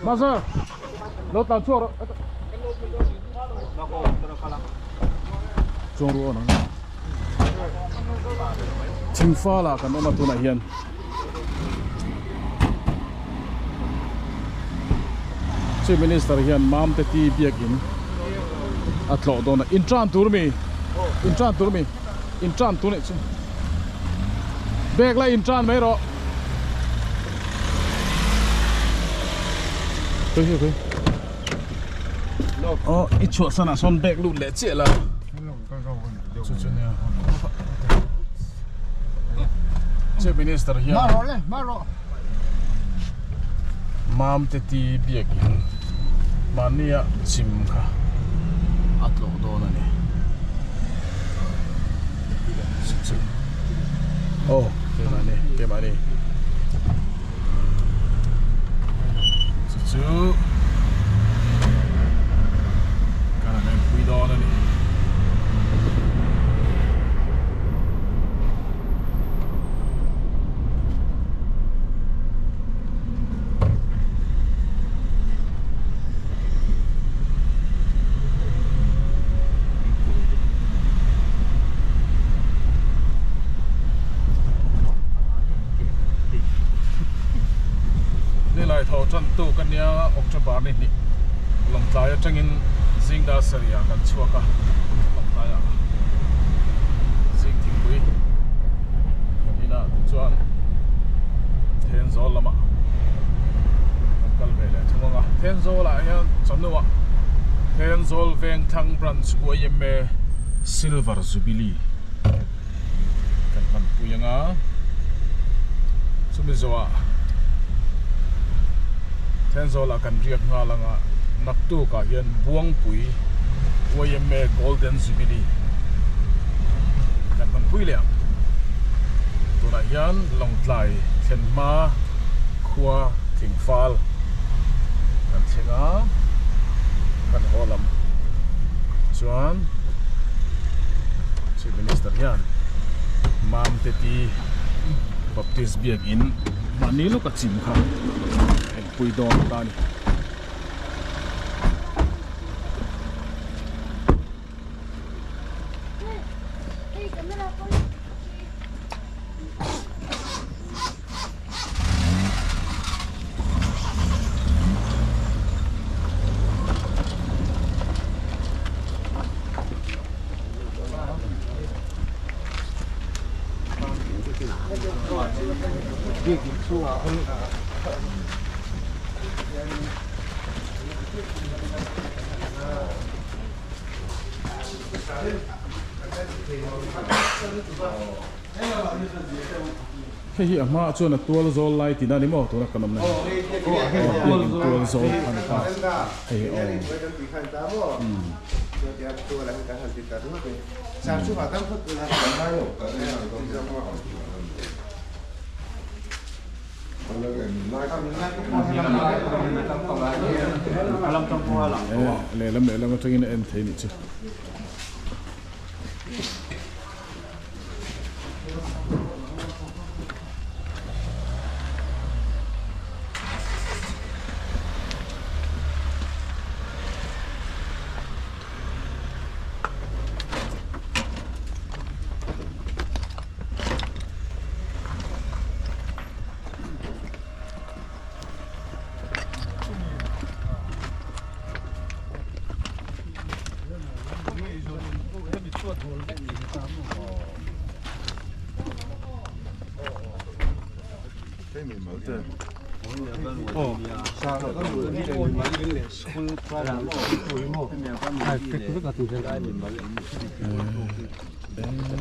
Master lo tlan chhuak rawh chuang ru awn ang Thingfal ah kan awm a tunah hian Chief Minister hian Mamte Ti biakin a tlawh dawn a in tan tur mi in tan tur mi in tan tur nih chu bag la in tan mai rawh. Khawi khawi aw i chhuah sanah sawn bag lut leh chiah la chu chu nia Chief Minister hian Mamte ti biakin mahnia chim kha a tlawh dawn a ni chu chu aw keimahni keimahni chu chu kan han enpui dawn a ni. Nilai tho tan tu ka nia October ni hnih Lawngtlai atangin Zingdar sarih ah kan chhuak a Lawngtlai ah zing thingpui kan in ah tichuan Thenzawl lamah kan kal ve leh thung ang a Thenzawl ah hian chawhnu ah Thenzawl Vengthlang Branch YMA Silver Jubilee kan hmanpui ang a chumi zawhah Thenzawl ah kan riak nghal ang a naktuk ah hian Buangpui YMA Golden Jubilee kan hmanpui leh ang tunah hian Lawngtlai thlen hma khua Thingfal kan thleng a kan haw lam chuan Chief Minister hian Mamte Ti Baptist biakin mahni lawka chim kha engpui dawn ta a ni. Hei hi a hmaah chuan a tual zawl lai tihna a ni maw tuna kan awmna hi aw biakin tual zawl a ni ta hei hi aw lehlam lehlam atangin a en thei a nih chu.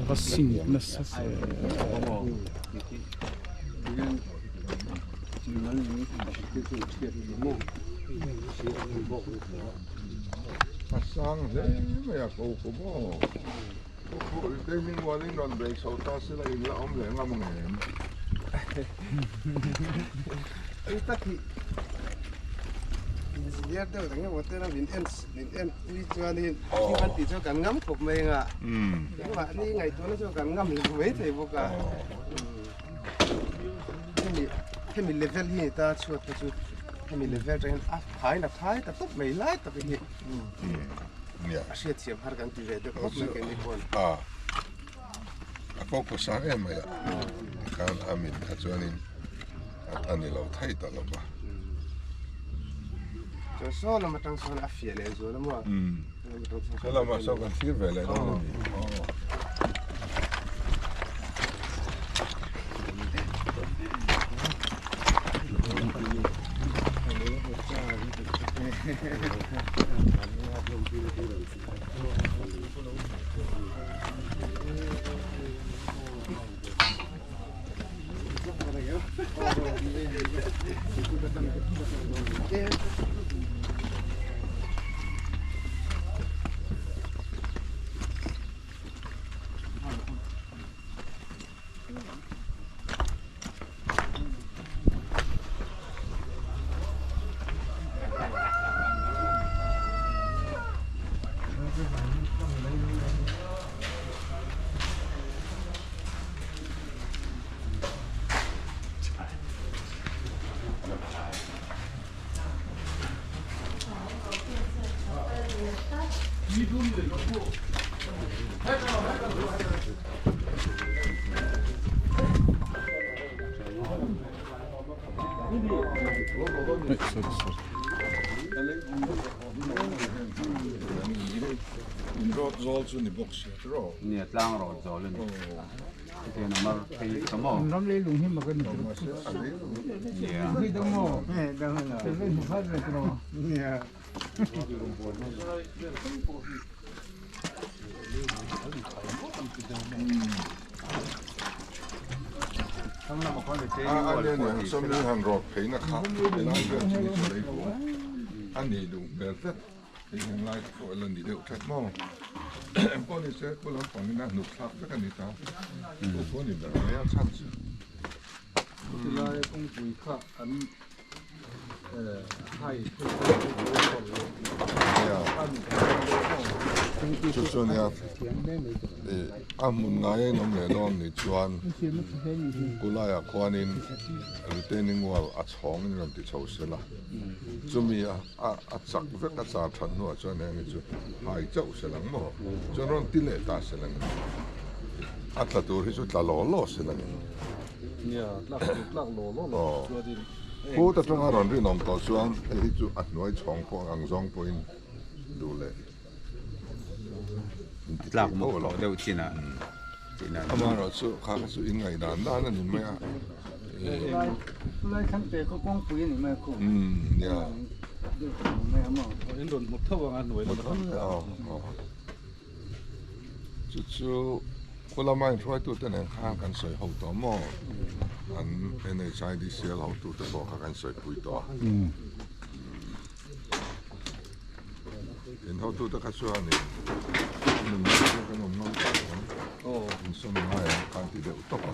Va sing nasa fe A sang hle mai a ko ko maw te hming ualin rawn bei chho ta se la in la awm leh ngam ang em. Hei tak hi engineer deuh reng emaw te min en min en pui chuanin thil kan tih chu kan ngam khawp mai anga engmahni ngaihtuahna chu kan ngam lo mai thei bawk a hemi hemi level hi ni ta chhuat te chu. Hemi level atangin a phaiin a phai ta tawp mai lai tak hi a hriatthiam har kan ti ve deuh khawp mai keini pawn. A a ko pawh sang em mai a tikhan a mit kha chuanin a ni lo thei ta lo va. Chuan saw lam atang sawn a fiah leh zual a maw? Saw lamah sawn kan thlir ve leh dawn a ni. Rawt zawl chu ni bawk sia tiraw? Nia tlang rawt zawl a ni. Hetiang a mar phei ka maw? Ram lei lung hi mak a ni. Nia. Nia. A nia nia sawmi han rawt pheina kha helai vel chu ni chu lei bu a nih duh hmel tlat hei heng lai te pawh la ni deuh tlat maw engpawh ni se khu lampang in a hnuk thlak vek a ni ta chu pawh ni ber mai a chhan chu. Chulai kawngpui kha an Chu chu nia a hmun ngai a inawm leh dawn ni chuan kulaiah khuanin retaining wall a chhawng in rawn ti chho sela chumi a chak vek a char that hnuah chuan heng hi chu hai chauh sela ang maw chuan rawn ti leh ta sela ang a tla tur hi chu tla law law sela ang. Phut atanga rawn rinawm tawh chuan hei hi chu a hnuai chhawng pawh ang zawng pawhin duh leh inti tlak mawk tawh deuh chin ah Amaherawh chu kha kha chu in ngaihdan dan a ni mai a. Chulai thlang te khaw kawngpui a ni mai a khaw. Nia. In rawn hmu tho ang a hnuai lamah. Chu chu khulama inhruaitute nen khan kan sawi ho tawh maw? An NHIDCL hotute pawh kha kan sawipui tawh a. In hotute kha chuanin nunna chu kan awm ngam tawh lo ang, insawn ngai ang khan ti deuh tawp a.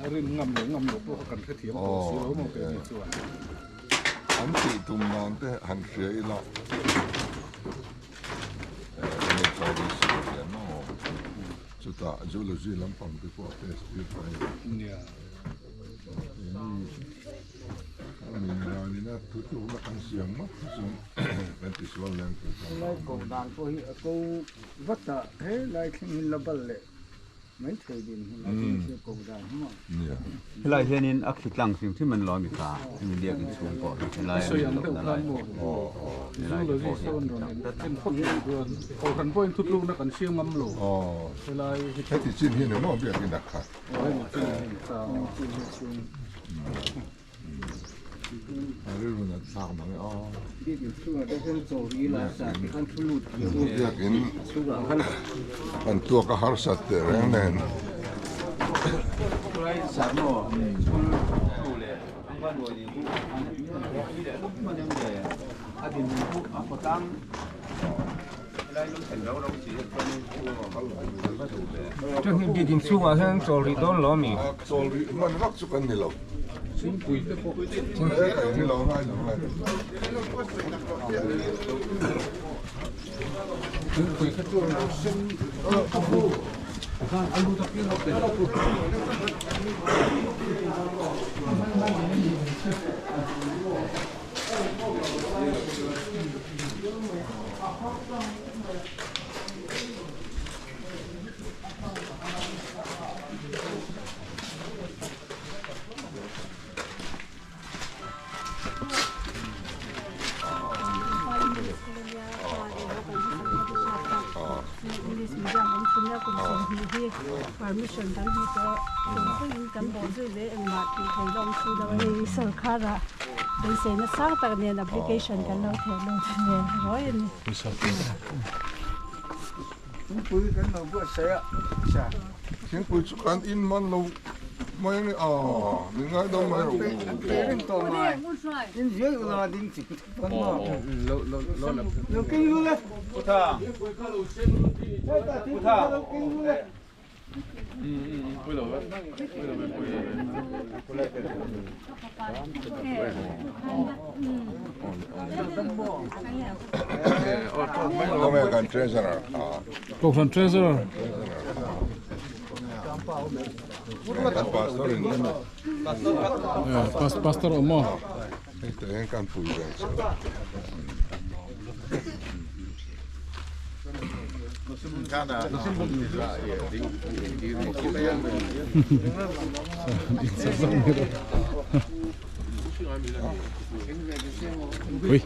A rin ngam leh ngam loh pawh kha kan hrethiam tawh si lo maw keini chuan. An tih tum dan te han hria ila. Chutah zoology lampang te pawh test tir ta a ni. Keini ranin a thutlukna kan siam ngawt hi chu kan tisual leng tur chuan. Helai ko dan pawh hi a ko vat a, helai thleng hi la bal leh. Mai thei din hun a tin thil ko dan hi maw. Helai hianin a khi tlang hrim hrim an lo a mi kha hemi biak in chhung pawh hi helai a nih loh na lai helai te pawh hi a khi tlang tlat. Heti chin hi ni maw biak in a khat. A rilru nat thlak mang e aw. Biakin an tuak a harsat teh reng nen. Chuan biakin chhungah hian chawl rih dawn lo ami? Chawl rih hman vak chu kan ni lo. Thingpui te pawh ni lo ngai lo ngai. Thingpui kha chu sen a bu. Permission kan hmu tawh chung thlengin kan bawh zui ve engmah tih theih lawm si lo a hei sorkar ah beiseina sang tak nen application kan lo theh lut ve ruai a ni. Thingpui kan lo buatsaih a, sa. Thingpui chu kan in man lo mai a ni a, min ngaidam mai rawh u. An pe reng tawh mai. In zial u lama ding chik pawn maw? Lo lo lo la. Lo keng lu le. Putha. Putha. Lo keng lu le. Kawng kan treasurer a. Kohhran treasurer. Kan pastor in. Pastor awm maw? Hei te hian kan pui ve chu. Ui.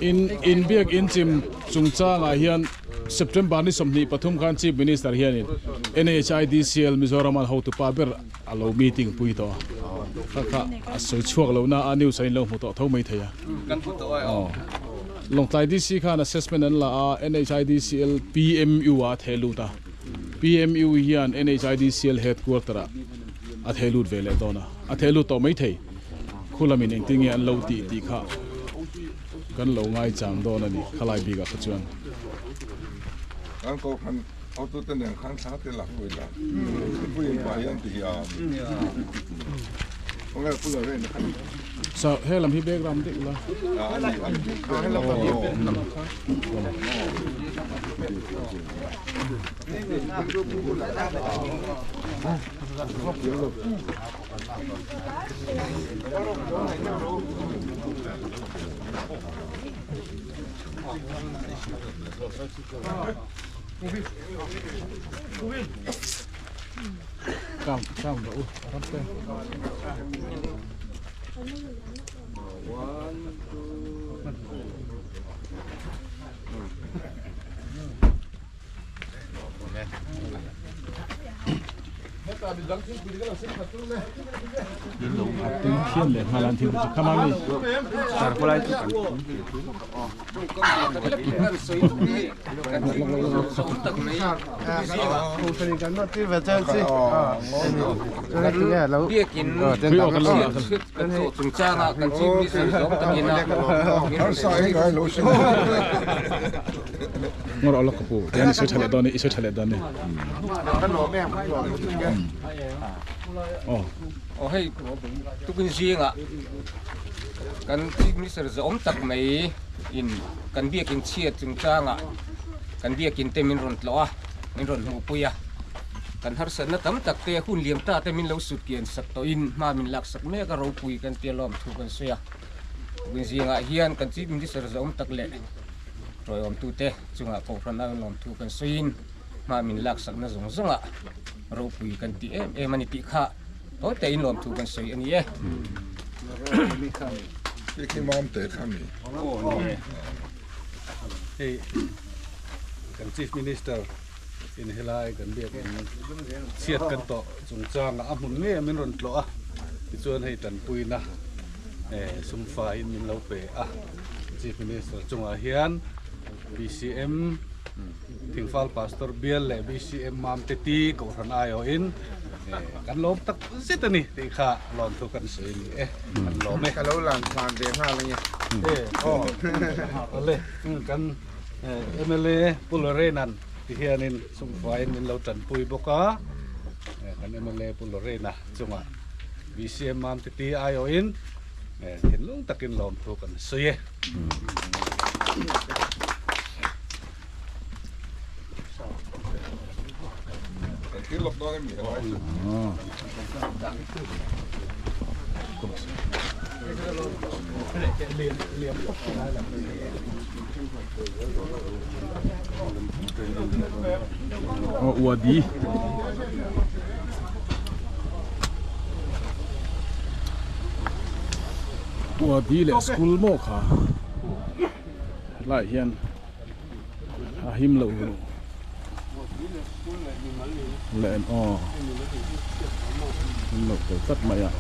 In in biak in chim chungchangah hian September ni 23 khan Chief Minister hianin NHIDCL Mizoram an hotupa ber a lo meeting pui tawh a. Kha kha a sawi chhuak lo na a news ah in lo hmu tawh tho mai thei a. Aw. Lawngtlai DC khan assessment an la a, NHIDCL PMU ah a theh lut a. PMU hian NHIDCL headquarter ah a theh lut ve leh dawn a. A theh lut tawh mai thei. Khulamin engtin nge an lo tih tih kha kan lo ngaichang dawn a ni khalai bikah kha chuan. Kan kohhran hotute nen khan thla te lak pui la, thingpui in pai hian ti hian khawnge pu lo ren kha. Sa he lam hi background deuh la. A ni a ni. Kam kam rawh u ram te. Tui phian leh nghal an thil chu khama mi Ngawr awlak ka pu tihian i sawi tha leh dawn i sawi tha leh dawn ni aw. Aw hei tukin zingah kan Chief Minister zawm tak mai in kan biakin chhiat chungchangah kan biakin te min rawn tlawh a min rawn hmuhpui a kan harsatna tam tak te hun liam ta te min lo sut kian sak tawhin hma min lak sak mek a ropui kan tia lawm thu kan sawi a tukin zingah hian kan Chief Minister zawm tak leh Tawiawmtute chungah Kohhran a lawmthu kan sawiin hma min laksakna zawng zawngah ropui kan ti em em a ni tih kha tawi tein lawmthu kan sawi a ni e. Hei kan Chief Minister in helai kan biakin chhiat kan tawh chungchangah a hmun ngei a min rawn tlawh a, tichuan hei tanpuina sumfaiin min lo pe a. Chief Minister chungah hian BCM Thingfal Pastor Bial leh BCM Mamte Ti Kohhran aiawhin kan lawm tak zet a ni tih kha lawmthu kan sawi a ni e, kan lawm e. Ka lo lan chhan ve nghal a nge. E aw, awle kan mla Pu Lorenan. Ti hianin sumfaiin min lo tanpui bawk a, kan mla Pu Lorraine-a chungah BCM Mam Titi aiawhin thinlung takin lawmthu kan sawi e. Wadi Wadi leh school maw kha helaiah hian a him loh leh aw him loh tel tlat mai a.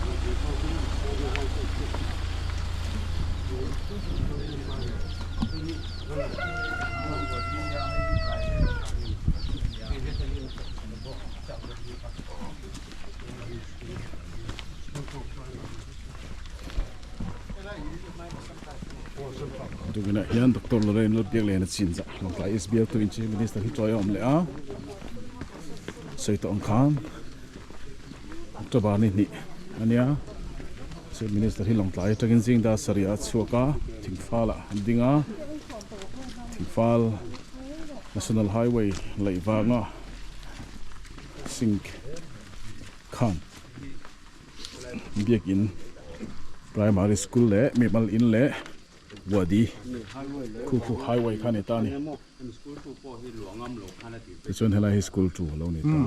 Tukinah hian Doctor Lorraine Lalbiakliana chin zah Lawngtlai East Bialtu in Chief Minister hi chawi a awm leh a, sawi tawh ang khan October ni hnih a nia, Chief Minister hi Lawngtlai atangin zing dar sarih ah a chhuak a, Thingfal ah an ding a, Thingfal National Highway laih vanga sink khan Biakin Primary School leh Mimal In leh Wadi khu khu highway kha a ni ta a ni. Tichuan helai hi school 2 a lo ni ta.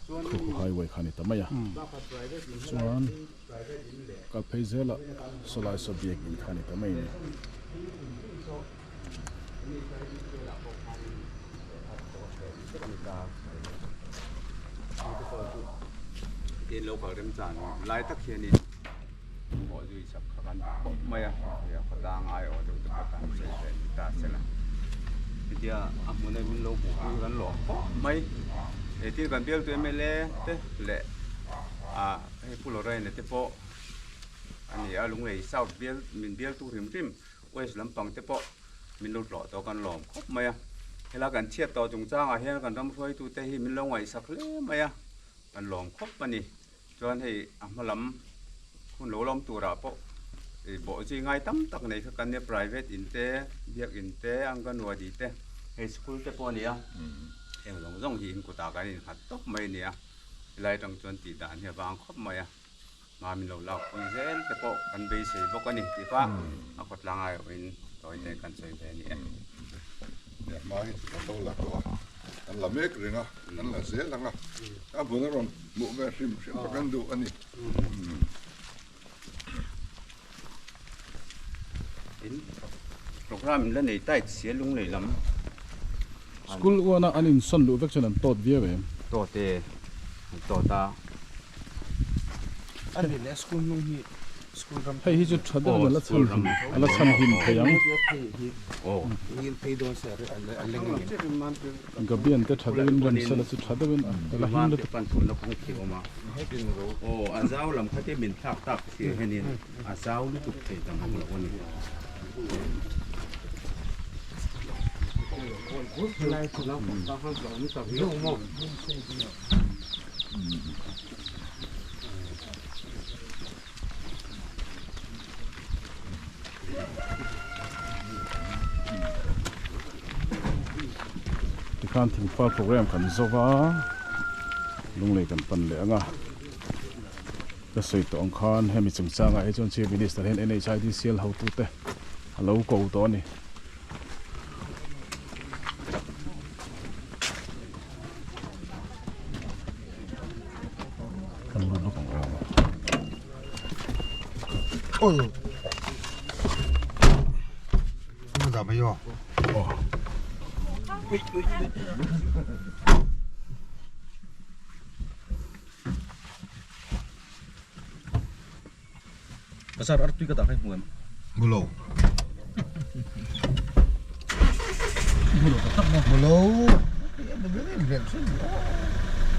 Khu khu highway kha a ni ta mai a. Chuan kal phei zela sawlai saw biakin kha a ni ta mai a ni. Local remchan lai tak hianin pawh zui chak kha kan ti khawp mai a, hei a khawtlang aiawh deuh te pawh kan sawi ve ni ta se la, hetia a hmuna min lo hmuh pui kan lawm khawp mai, he thil kan bialtu mla te leh ah hei Pu Lorraine te pawh a ni a, Lunglei South bial min bialtu hrim hrim West lampang te pawh min lo tlawh tawh kan lawm khawp mai a, helai kan chhiat tawh chungchangah hian kan ram hruaitute hi min lo ngaihsak hle mai a, kan lawm khawp a ni. Chuan hei a hma lam hun lo lawm turah pawh ih bawh zui ngai tam tak nei kha kan nia private in te biak in te anganwadi te hei school te pawh a ni a heng zawng zawng hi in kutah kan innghat tawp mai a ni a helai atang chuan tih dan hi a vang khawp mai a hma min lo lak pui zel te pawh kan beisei bawk a ni tih kha a khawtlang aiawhin tawi te kan sawi ve a ni e. Hma hi chu kan lo la tawh a. Kan la mek reng a, kan la zel ang a, a bun a rawn hmuh ve hrim hrim kha kan duh a ni. In program in la nei tight sia lunglei lam. School uana an insawn luh vek chuan an tawt viau em? Tawt e, an tawt a. A ni leh school hnung hi School ram Hei hi chu tha deuhin a la chhan him a la chhan him thei ang. Gabian te tha deuhin rem sela chu tha deuhin a la him lutuk. Tikhan thingfal program kan zo va lunglei kan pan leh ang a ka sawi tawh ang khan hemi chungchangah hi chuan chief minister hian NHIDCL hotute a lo ko tawh a ni. Kan lut lawk ang aw. Ôi. Nó giờ bây giờ. Aw. Bazar artui ka dah kha i hmu em? Hmu lo. Hmu lo tak tak maw? Hmu lo.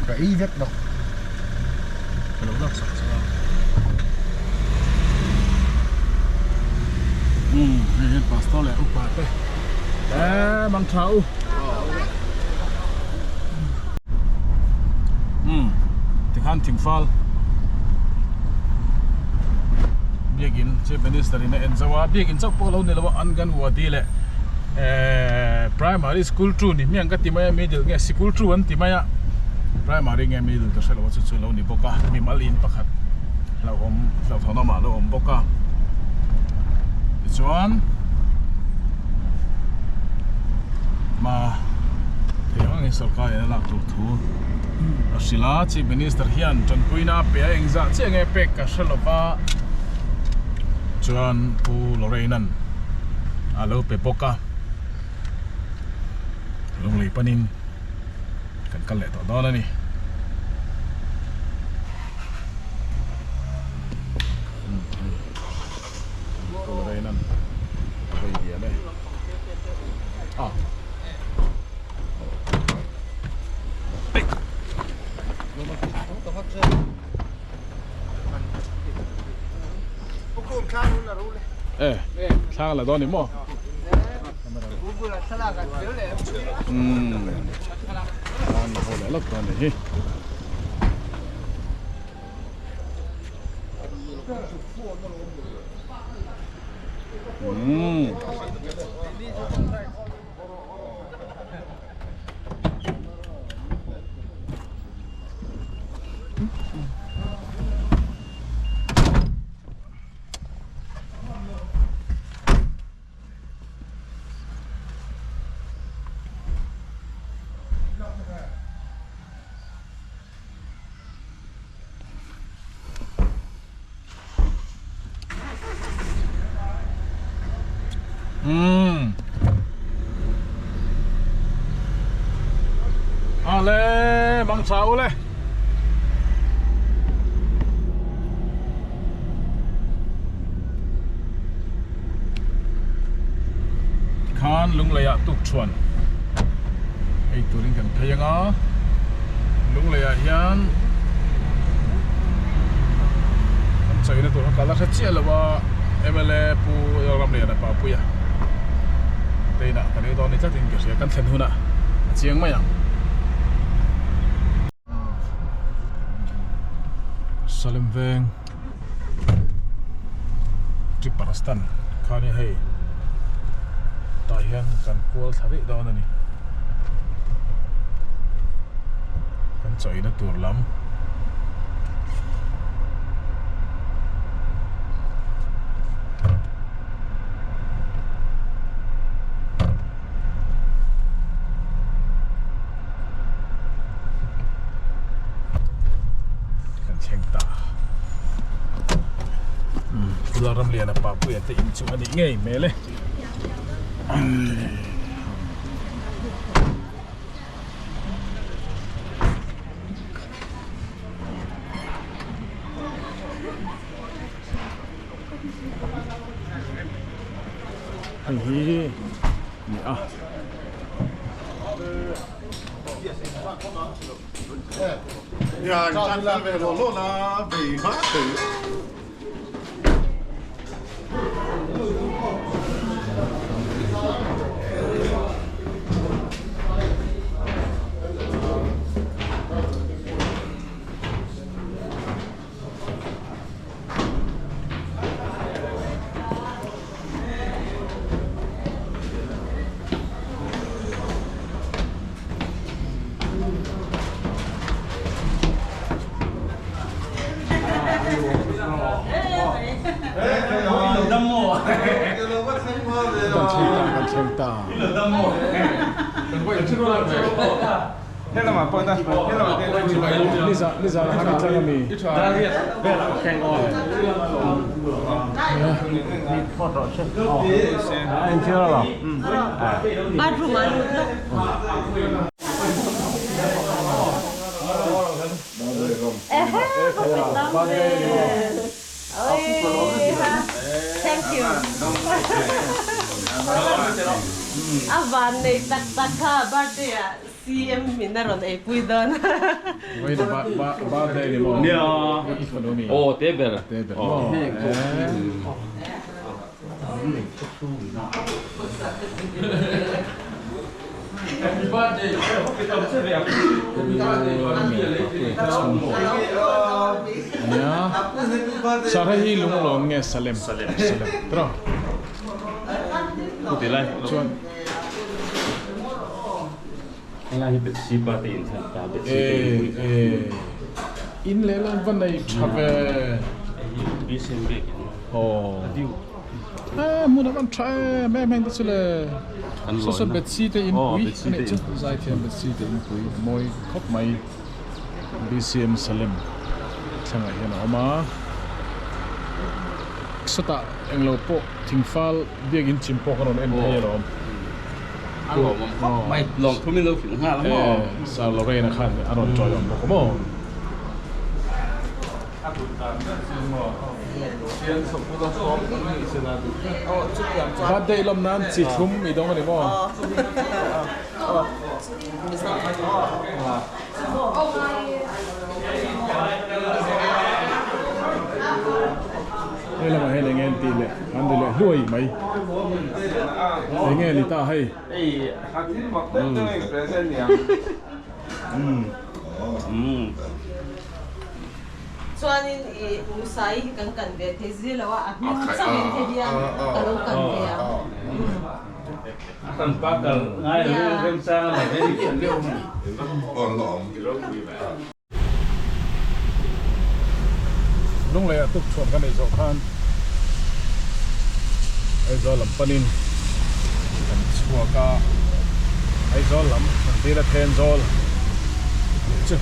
Ka ei vek lo. Ka lo lak sak che a. Umm hei hian pastor leh upa te eee mang tha u umm tikhan thingfal biakin chief minister in a en zo a biakin chauh pawh lo ni lo a anganwadi leh eee primary school chu ni hmiang ka ti mai a middle nge sikul chu an ti mai a primary nge middle ka hre lo a chu chu lo ni bawk a mimal in pakhat hlauhawm hlauhthawn awmah a lo awm bawk a tichuan hma thei ang angin sorkar in a lak tur thu a hrilh a chief minister hian tanpuina a pe a engzah chiah nge pek ka hre lo va chuan pu Lorraine an a lo pe bawk a. Lunglei panin kan kal leh tawh dawn a ni. E thla la dawn ni maw umm an ho leh lawk dawn ni hi. Umm. Umm. Ale mang tha ule. Khan lungleiah tuk thuan ei turin kan phei anga lungleiah hian kan chaina tur kha kal a hre chiah lo a mla pu Lalramliana Papuia te inah kan ei dawn ni tlatin ka hria kan thlen hunah a chiang mai ang. Salem veng Tripper stand kha nia hei tah hian kan kual thla rih dawn a ni kan chawina tur lam Kan thleng ta. Umm Pula Ramliana Papuia te in chu a nih ngei hmel e. Hei hi ni a. Kan thleng ta, kan thleng ta. Nizan a han tlang ami. Bathroom ah lut lawk. Ehe va pe tam ve. Oi ha. Thank you. A van nei tak tak kha birthday ah. CM min a rawn eipui dawn. Vawiin a birthday ni maw? Nia. I fanu mi? Aw te ber. Te ber maw? Nia sir hei hi lunglawn nge Salem Salem tiraw chuan Helai hi Betsy pa te in thlan ta Betsy te in pui kha. In leh lam va nei tha ve. Hei hi BCM bek in. Aw. A view. Eh hmun a van tha em em heng te chu le. Saw saw Betsy te in pui a nih chu zaithiam Betsy te in pui a mawi khawp mai BCM Salem thlengah hian a awm a. Sawtah englo pawh thingfal biakin chim pawh ka rawn en thei alawm. A lawmawm khawp mai. Lawng thum in lo hrilh nghal a maw? Eh, Sir Lorraine a khan a rawn tawi awm bawk a maw? A duh dan ber chu maw? Thian chhawpula sawm kan nih sin a duh ber. Birthday lawm nan chi thlum i dawng a ni maw? Hei lamah hian enge an tih leh an ri leh hluai mai. Enge ni ta hei? Chuanin i Musai hi kan kan ve thei zir lo a, a hming chauhin te hian ka lo kan ve a. Lunglei ah tukchhuan kan ei zawh khan Aizawl lam panin kan chhuak a, Aizawl lam kan dil a Thenzawl tih chu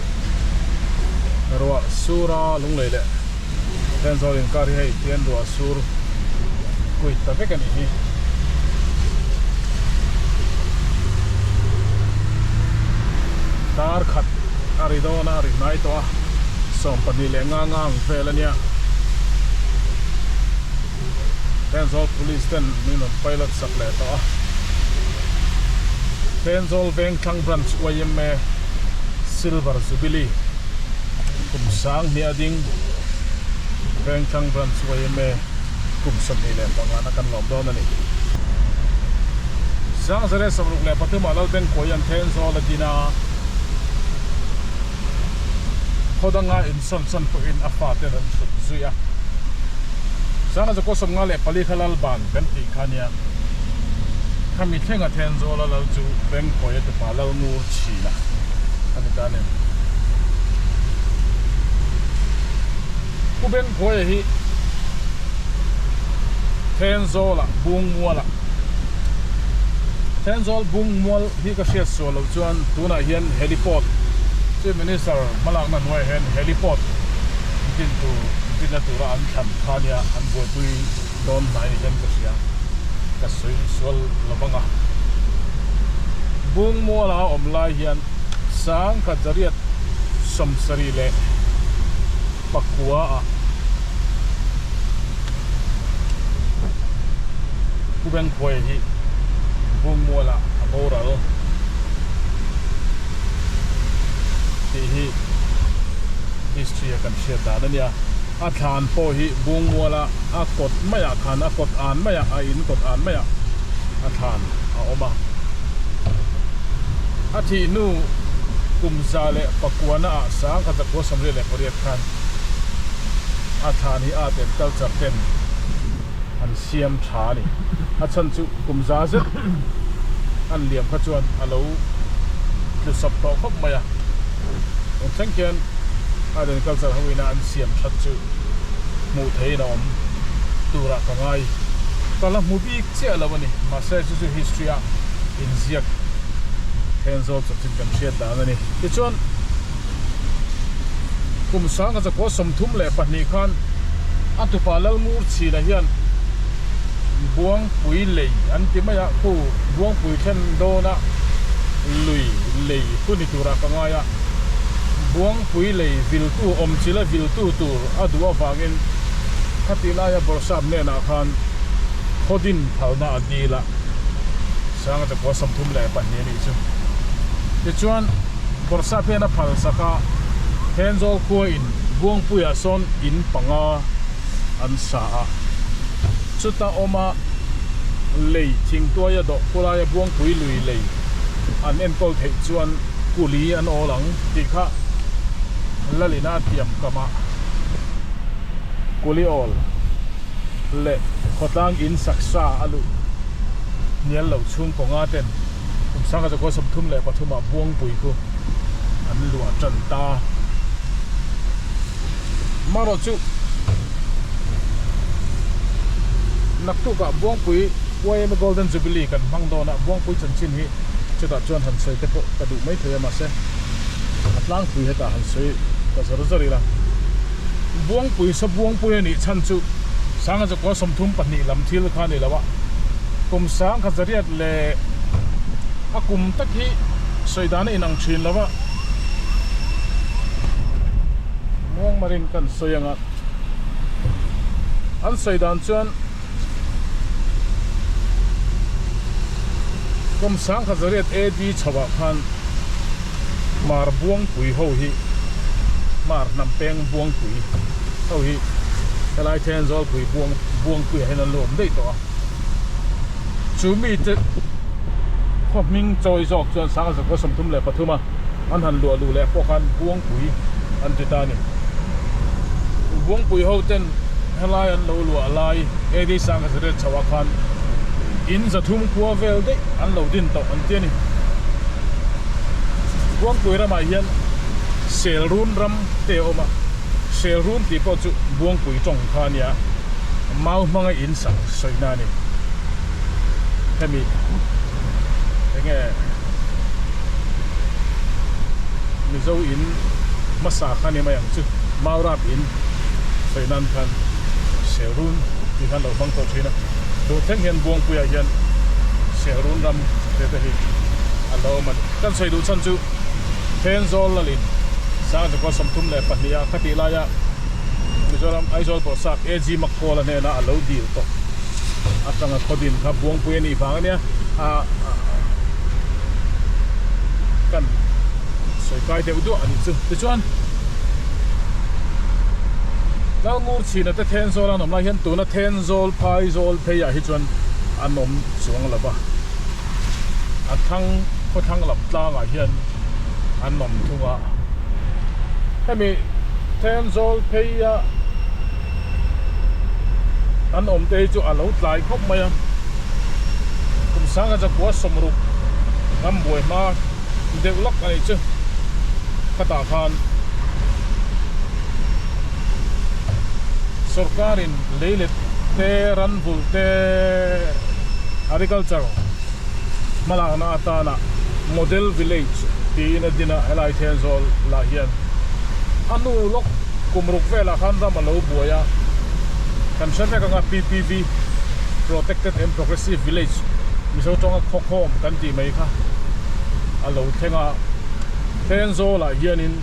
ruah sur a Lunglei leh Thenzawl inkar hi hei tian ruah sur kuit ta vek a nih hi. Tar khat a ri dawn a, a ri hnai tawh a, 12 leh nga nga ang vel a nia. Thenzawl Police ten min rawn pilot sak leh tawh a. Thenzawl Vengthlang Branch yma Silver Jubilee kum sang hnih a ding. Vengthlang Branch yma kum 25 na kan lawm dawn a ni. 1963 ah Lalbengkawi an Thenzawl a din a, khaw danga insawn sawn pawhin a fate an hrut zui a. 1954 kha Lalban kan tih kha nia, khami thlenga Thenzawl a lal chu Bengkawi a tupa Lalngur chhina a ni ta a ni. Pu Bengkawia hi Thenzawla Bungmuala Thenzawl Bungmual hi ka hriat sual loh chuan tunah hian heliport Chief Minister hmalakna hnuaiah hian heliport din tur dinna tura an thlan kha nia an buaipui dawn hnai ni hian ka hria ka sawi sual lo vang a. Bungmuala a awm lai hian 1979 ah Pu Bengkhuaia hi Bungmuala a boral tih hi history a kan hriat dan a nia. A thlan pawh hi Bungmuala a kawt maiah khan a kawt an maiah a in kawt an maiah a thlan a awm a. A thih hnu 1909 ah 1978 khan a thlan hi art and culture ten an siam tha a ni. A chhan chu kum za zet an liam kha chuan a lo tlu sawp tawh khawp mai a. Tun thleng khian art and culture ho ina an siam that chu hmuh theihin a awm turah ka ngai. Ka la hmu bik chiah lo a ni. Mahse chu chu history a inziak Thenzawl chanchin kan hriat dan a ni. Tichuan kum 1932 khan a tupa Lalngur Chhina hian Buangpui lei an ti mai a, khu Buangpui thlen dawna lui lei khu ni turah ka ngai a, Buangpui lei viltu awmchila viltu tur a duh avangin khati laia Bawrhsap hnenah khan khawdin phalna a dil a, 1932 a nih chu. Tichuan Bawrhsap hian a phal sak a, Thenzawl khua in Buangpuiah sawn in panga an sa a, chuta awma. Lei thingtuaia dawh khulaia Buangpui lui lei an enkawl theih chuan kuli an awl ang tih kha Lalina tiam kamah kuli awl leh khawtlang in saksa a luh hnial lo chhung kawnga ten kum sangha zakua 33 ah Buangpui khu an luah tan ta. Marawh chu naktukah Buangpui YMA Golden Jubilee kan hmang dawn a, Buangpui chanchin hi chutah chuan han sawi te pawh ka duh mai thei a mahse a tlangpui hetah han sawi ta zawr zawr ila. Buangpui saw Buangpui a nih chhan chu Sangha zakua 32 lam thil kha a ni lo a, kum sangha zariat leh a kum tak hi sawi dan a inang thin lo a. Muangmarin kan sawi anga an sawi dan chuan kum sangkhat zariat AD chho ah khan Hmar Buangpui ho hi Hmar hnam peng Buangpui ho hi helai Thenzawl-pui Buang Buangpui ah hian an lo awm daih tawh a chu mite khaw hming chawi zawk chuan sangkhat zakua 33 a an han luah luh leh pawh khan Buangpui an ti ta a ni. Buangpui ho ten helai an lo luah lai AD Sangkhazaret chho ah khan in 300 khua vel daih an lo din tawh an ti a ni. Buangpui ramah hian Selrun ram te a awm a, Selrun tih pawh chu Buangpui tawng kha a nia, mau hmanga in sak sawina a ni. Hemi enge Mizo in hmasa kha ni mai ang chu Maurap in sawi nan khan Selrun tih khan lo hmang tawh thin a, tun thleng hian Buangpuiah hian Selrun ram te te hi a lo awm a ni. Kan sawi duh chhan chu Thenzawl lalin Sangzakaw 32 ah khatih laia Mizoram Aizawl Bawrhsap AG Makkawla hnena a lo dil tawh atanga khawdin kha Buangpui a nih vang a nia kan sawi kai deuh duah a nih chu. Tichuan Lalngur chhina te Thenzawl an awm lai hian tuna Thenzawl Phaizawl phei ah hi chuan an awm chuang lo va, a thlang khawthlang lam tlang ah hian an awm thung a. Hemi Thenzawl phei a an awm te hi chu a lo tlai khawp mai a, kum sangha zakua 60 ram buai hma deuh lawk a nih chu khatah khan sorkarin leilet te ranvul te agriculture hmalakna atana model village tiin a din a helai Thenzawl lah hian a nu lawk kum ruk velah khan ram a lo buai a kan hre vek anga PPV Protected and Progressive Village Mizo tawnga khawkhawm kan tih mai kha a lo thleng a Thenzawl ah hianin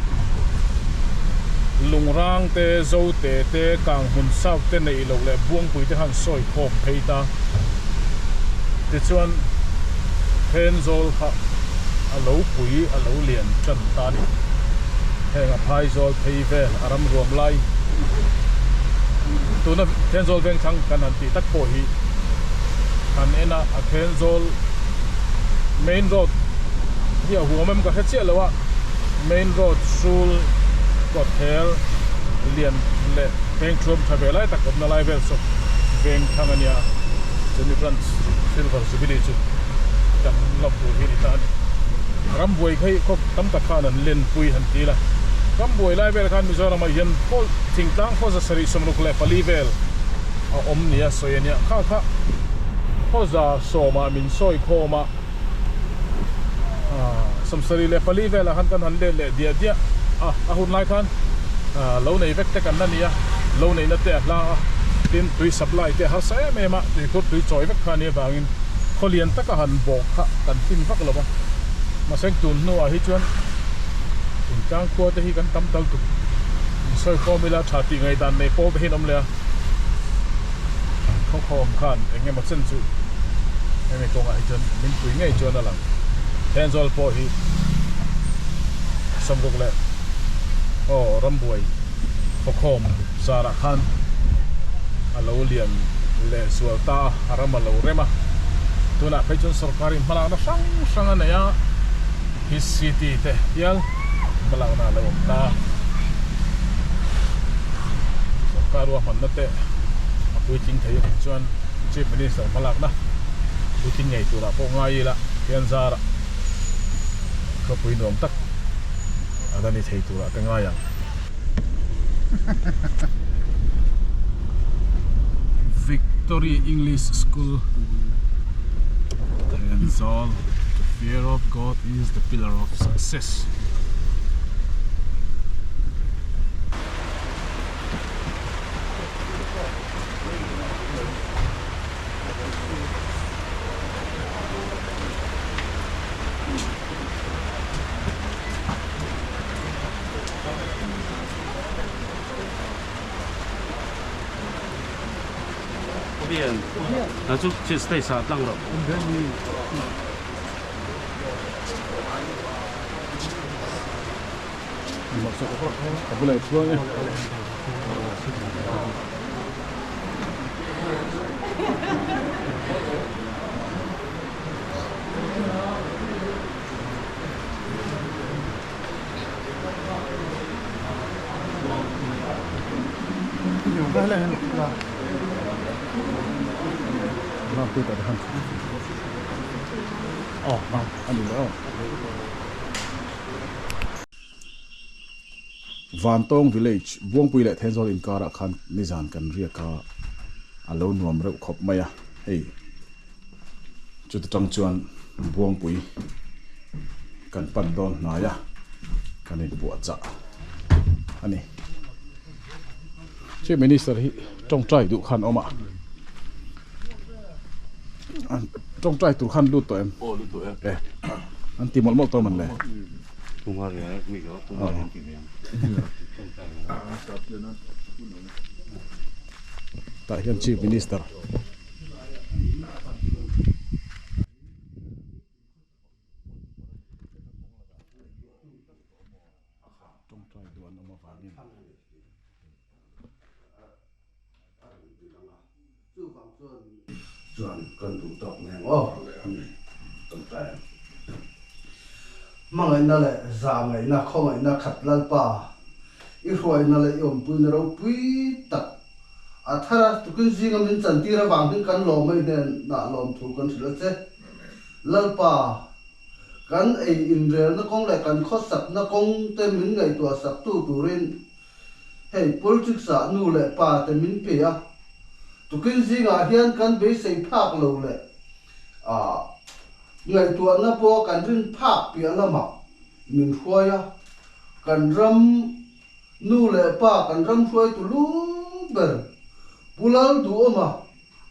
Lungrang te Zote te Kanghmun South te neih loh leh Buangpui te khan sawi khawm phei ta tichuan Thenzawl kha a lo pui a lo lian tan ta a ni. Heng a phaizawl phei vel a ram ruam lai tuna Thenzawl Vengthlang kan han tih tak pawh hi han en a, a Thenzawl main road hi a huam em ka hre chiah lo a, main road sul kawtthel lian leh peng thuam tha ve lai tak awmna lai vel saw Vengthlang a nia chumi branch Silver Jubilee chu kan lawm tur hi a ni ta a ni. Rambuai kha hi khaw tam tak khan an lenpui han ti la, Rambuai lai vel khan Mizoramah hian khaw thingtlang khaw 764 vel a awm nia sawi a nia, kha kha khaw 100 ah min sawi khawm a, 74 velah khan kan han let leh diah diah a, a hun lai khan lo nei vek te kan la ni a, lo neihna te a hla a, tin tui supply te a harsa em em a, tuikhur tui chawi vek kha a nih avangin khaw lian taka han bawk kha kan fin vak lo va, mahse tun hnuah hi chuan thingtlang khua te hi kan tam tal tuk insawi khawm ila tha tih ngaihdan nei pawl te hi an awm leh a, khawkhawm khan eng emaw chen chu hemi kawngah hi chuan min pui ngei chuan a lang. Thenzawl pawh hi 60 leh aw rambuai khawkhawm zarah khan a lo lian leh zual ta a, a ram a lo rem a. Tunah phei chuan sorkarin hmalakna hrang hrang a nei a, his city te hial hmalakna a lo awm ta. Sorkar ruahmanna te a puitling thei a nih chuan Chief Minister hmalakna puitling ngei turah pawh ngai ila hian zarah khawpui nuam tak a la ni thei turah te ngai ang. Victory English School Thenzawl The fear of God is the pillar of success. Chu chi stage ah tlang rawh. Vantawng village Buangpui leh Thenzawl inkarah khan nizan kan riak a, a lo nuam reuh khawp mai a, hei chuta tang chuan Buangpui kan pan dawn hnai a, kan inpuahchah a ni. Chief Minister hi tawngtai duh khan a awm a, tawngtai tur khan lut tawh em? Aw lut tawh e. An ti mawlh mawlh tawh man le. Tah hian Chief Minister. Chuan kan duh tawk mai ang aw. Tawngtai ang. Hmangaihna leh zahngaihna, khawngaihna khat Lalpa, i hruaina leh i awmpuina ropui tak a thar a, tukin zinga min chantir avang hian kan lawm mai hnenah lawmthu kan hrilh a che. Lalpa, kan ei inrelna kawng leh kan khawsakna kawng te min ngaihtuah saktu turin Hei politics ah nu leh pa te min pe a, tukin zingah hian kan beisei phak lo leh ah ngaihtuahna pawh kan rin phak piah lamah min hruai a, kan ram nu leh pa kan ram hruaitu lu ber Pu Lalduhawma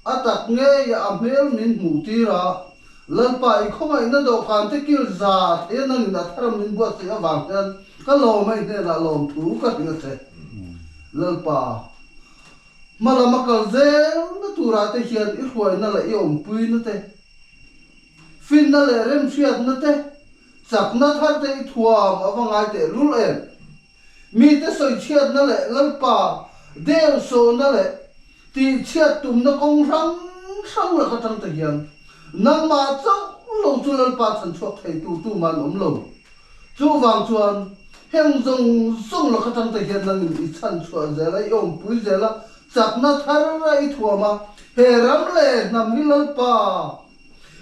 A tak ngei a hmel min hmuh tir a, Lalpa i khawngaihna dawhkan te kil za thei a nangin a thar min buatsaih avang hian ka lawm a i hnenah lawmthu ka hrilh a che. Lalpa, hma lam a kal zel na turah te hian i hruaina leh i awmpuina te, finna leh remhriatna te, chakna thar te i thuam a va ngai tehlul em? Mite sawichhiatna leh Lalpa deuhsawhna leh tihchhiat tumna kawng hrang hrang lak atang te hian nangmah chauh lo chu Lalpa chhanchhuak theitu tuman awm lo. Chuvang chuan heng zawng zawng lak atang te hian nangin i chhanchhuah zel a, i awmpui zel a, chakna thar a i thuam a, he ram leh hnam hi Lalpa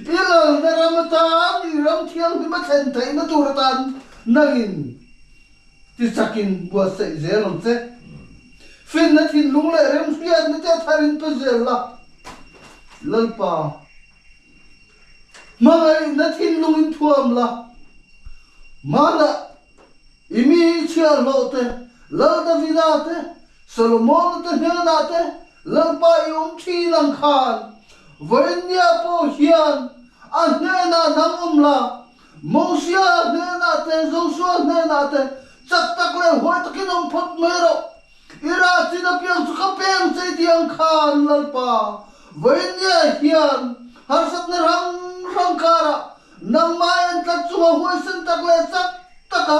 i lalna ram atan, i ram thianghlim a thlen theihna tur atan nangin Ti chakin buatsaih zel ang che. Finna thinlung leh remhriatna te a tharin pe zel la. Lalpa, hmangaihna thinlungin thuam la. Hmanah i mi i chhiahhlawh te, Lal Davida te, Solomona te hnenah te Lalpa i awm thin ang khan, vawiinnia pawh hian a hnenah nang awm la, Mosia hnenah te, Josua hnenah te, chak tak leh huai takin awm phawt mai rawh. I rah chin apiang chu ka peng che ti ang khan Lalpa, vawiinnia hian harsatna hrang hrang karah nangmah en tlat chunga huaisen tak leh chak taka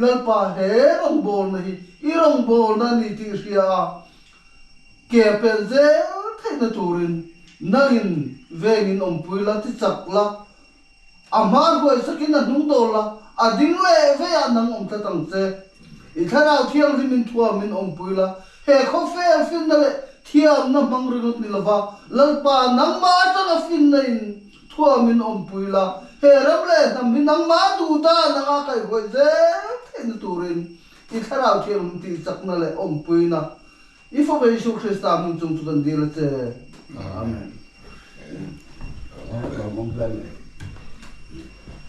Lalpa he rawngbawlna hi i rawngbawlna a ni tih hria a, ke a pen zel theihna turin Nangin vengin awmpui la, ti chak la, a hma hruai sakin a hnung dawl la, a ding leh veiah nang awm tlat ang che. I thlarau thianghlimin thuamin awmpui la, he khawvel finna leh thiamna hmang ringawt ni lova, Lalpa nangmah atanga finna in thuamin awmpui la, he ram leh hnam hi nangmah duh dan anga kaihhruai zel theihna turin i thlarau thianghlim tihchakna leh awmpuina I Fapa Jesuh Krista hming chung chu kan dil a che. Amen.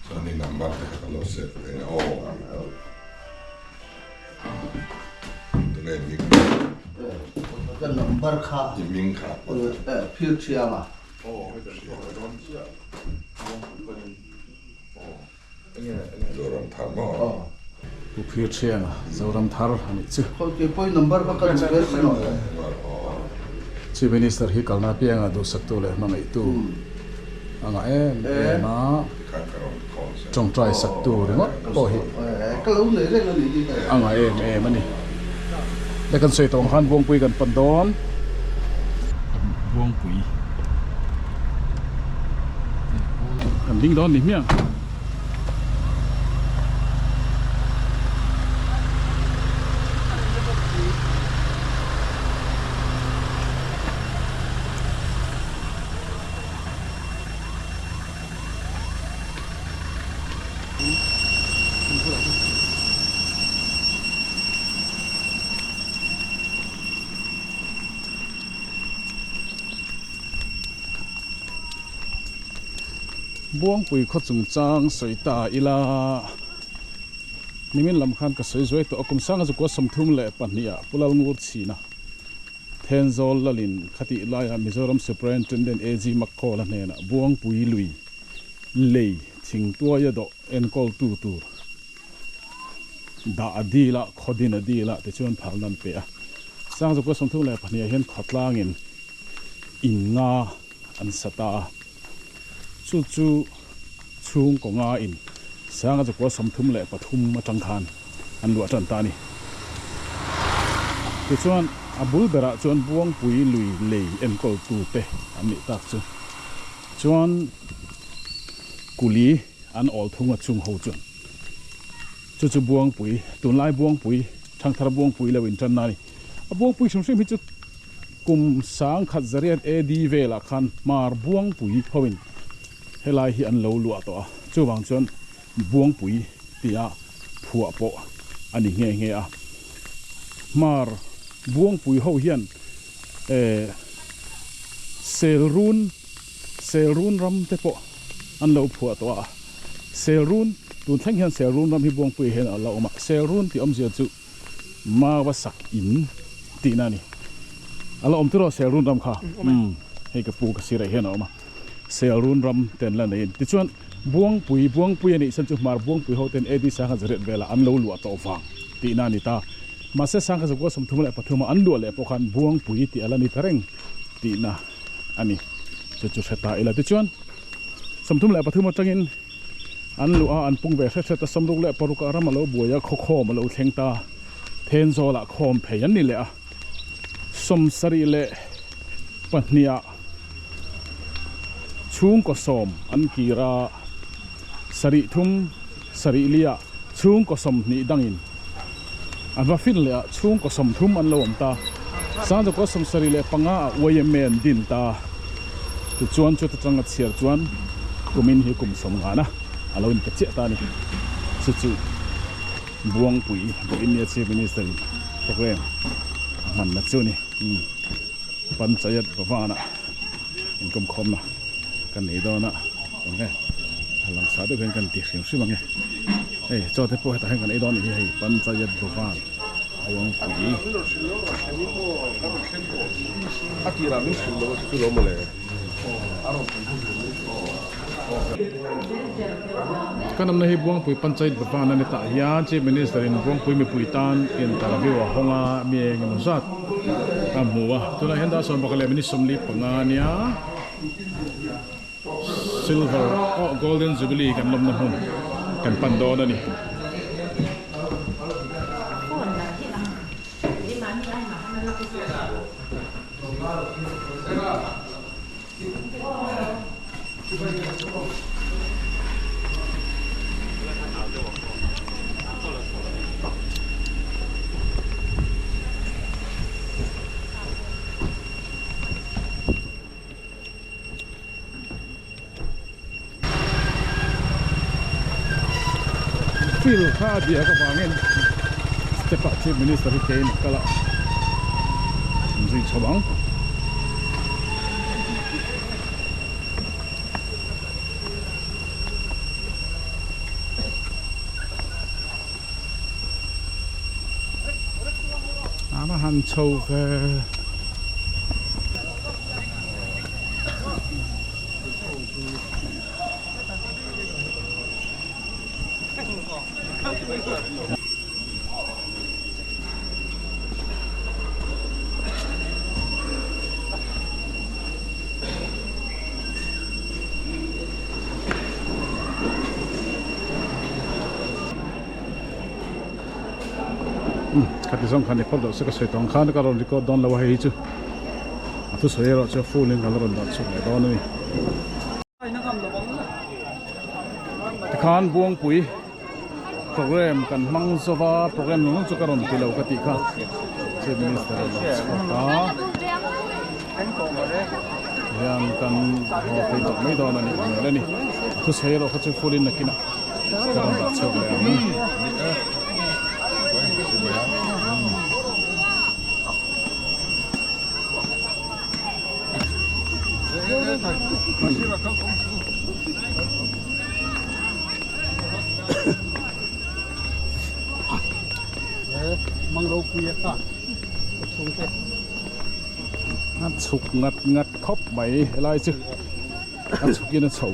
Chuan i number te kha ka lo save reng a aw. Tunge i hming? Ka number kha. I hming kha. Phir thiang a. Zoram thar maw? Pu Phir Thianga, Zoram thar a nih chu. Khawi pawhin number kha ka duh ve sin aw. Chief Minister hi kalna apianga duhsaktu leh hmangaihtu a ngah em em a, tawngtai saktu ringawt pawh hi a ngah em em a ni. Le kan sawi tawh ang khan Buangpui kan pan dawn. Buangpui kan ding dawn ni hmiang. Buangpui khaw chungchang sawi ta ila nimin lam khan ka sawi zuai tawh a kum sanga chu kua 32 ah Pu Lalngur chhina Thenzawl lalin khatih laia Mizoram Superintendent AG Makkawla hnenah Buangpui lui lei thingtuaia dawh enkawltu tur dah a dil a, khawdin a dil a tichuan phalna an pe a. Sangzukua 32 ah hian khawtlangin in nga an sa ta a, chu chu chhungkaw nga in Sangzukua 33 atang khan an luah tan ta a ni. Tichuan a bul berah chuan Buangpui lui lei enkawltute an nih tak chu chuan kuli an awl thung a chung ho chuan chu chu Buangpui tunlai Buangpui Thangthar Buangpui lo in tanna a ni. A Buangpui hrim hrim hi chu kum sangkhat zariat AD velah khan Hmar Buangpui ho in helai hi an lo luah tawh a, chuvang chuan Buangpui tia phuah pawh a ni nghe nghe a. Hmar Buangpui ho hian eh Selrun Selrun ram te pawh an lo phuah tawh a. Selrun tun thleng hian Selrun ram hi Buangpui hian a la awm a. Selrun tih awmzia chu Mawa sak in tihna a ni. A la awm tiraw Selrun ram kha? Umm hei ka pu ka sirah hian a awm a. Selrun ram te an la nei a ni. Tichuan Buangpui Buangpui a nih chuan chu Hmar Buangpui ho ten AD sangha zariat velah an lo luah tawh vang tihna a ni ta. Mahse sangha zakua 33 a an luah leh pawh khan Buangpui tih a la ni ta reng tihna a ni. Chu chu hre ta ila. Tichuan 33 atangin an luah a an pung ve hret hret a, 66 ah ram a lo buai a, khawkhawm a lo thleng ta. Thenzawlah khawm phei an ni leh a, 72 ah chhungkaw sawm an kir a, sarih thum sarih liah chhungkaw 20 dangin an va fin leh a, chhungkaw 30 an lo awm ta. Sangzakaw 75 ah YMA an din ta. Tichuan chuta tanga chhiar chuan kumin hi kum 50 na a lo inpe chiah ta a ni. Chu chu Buangpui India Chief Minister in program a hmanna chu a ni. Panchayat Bhavan-ah inkawmkhawmna kan nei dawn a, eng nge a langsar deuh hian kan ti hrim hrim ang e. Hei chaw te pawh hetah hian kan ei dawn a nih hi hei Panchayat Bhavan Buangpui. Kan awmna hi Buangpui Panchayat Bhavan a ni tah hian Chief Minister in Buangpui mipui tan interview a hawng a mi eng emaw zat a hmu a tunah hian dar sawm pakhat leh minute 45 a nia silver oh golden jubilee kan lawmna hmun kan pan dawn a ni. Field kha a biak avangin step ah Chief Minister hi kein a kal a, an zui chho ang. A han chho ve. Khati zawng khan i phawt loh se ka sawi tawh ang khan ka rawn record dawn lo a hei hi chu a thusawi erawh chu a full in ka la rawn dah chhuak leh dawn a ni. Tikhan Buangpui program kan hmang zova program nung nung chu ka rawn ti lo ka tih kha Chief Minister a lo chhuak a hian kan haw phei tawh mai dawn a nih hmel a ni a thusawi erawh kha chu full in nakinah ka rawn dah chhuak leh ang. A chhuk ngat ngat khawp mai helai chu a chhuk in a chho.